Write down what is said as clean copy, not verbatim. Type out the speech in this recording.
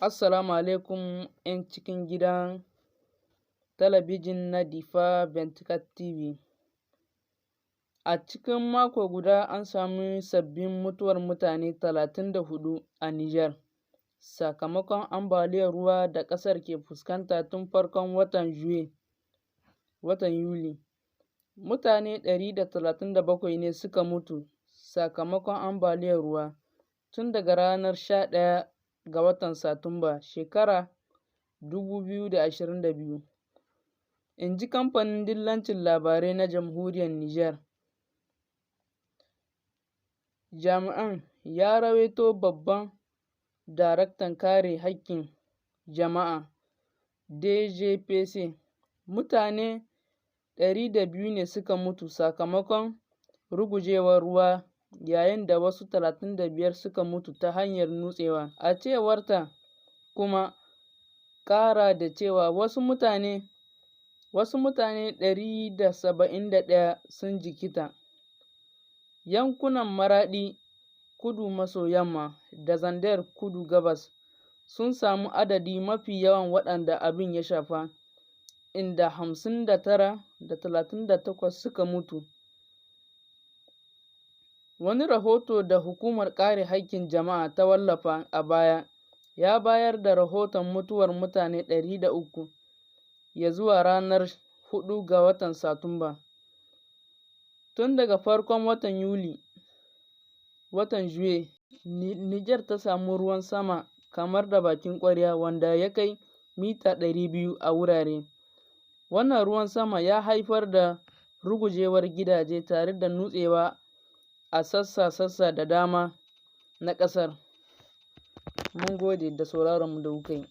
Assalamu alaikum 'yan cikin gidan talabijin na Difa 24 TV. A cikin mako guda an sami sabbin mutuwar mutane 34 a Nijar, sakamakon ambaliyar ruwa da ƙasar ke fuskanta tun farkon watan Yuli. Mutane 137 ne suka mutu sakamakon ambaliyar ruwa tun daga ranar 11 ga watan Satumba shekarar 2022, in ji kamfanin dillancin labarai na Jamhuriyar Nijar. Jami'an ya rawaito babban daraktan kare haƙƙin jama'a (DGPC). Mutane 102 ne suka mutu sakamakon rugujewar ruwa yayin da wasu 35 suka mutu ta hanyar nutsewa, a cewar ta kuma ƙara da cewa wasu mutane 171 sun jikkata. Yankunan Maraɗi kudu maso yamma da Zandar kudu-gabas sun sami adadi mafi yawan waɗanda abin ya shafa, inda 59 da 38 suka mutu. Wani rahoto da Hukumar Kare Haƙƙin Jama'a ta wallafa a baya ya bayar da rahoton mutuwar mutane 103 ya zuwa ranar 4 ga watan Satumba. Tun daga farkon watan Yuli watan Juye, Nijar ta samu ruwan sama kamar da bakin ƙwarya wanda ya kai mita 200 a wurare. Wannan ruwan sama ya haifar da rugujewar gidaje tare da nutsewa a sassa-sassa da dama na ƙasar. Mun gode da sauraronmu da kuka yi.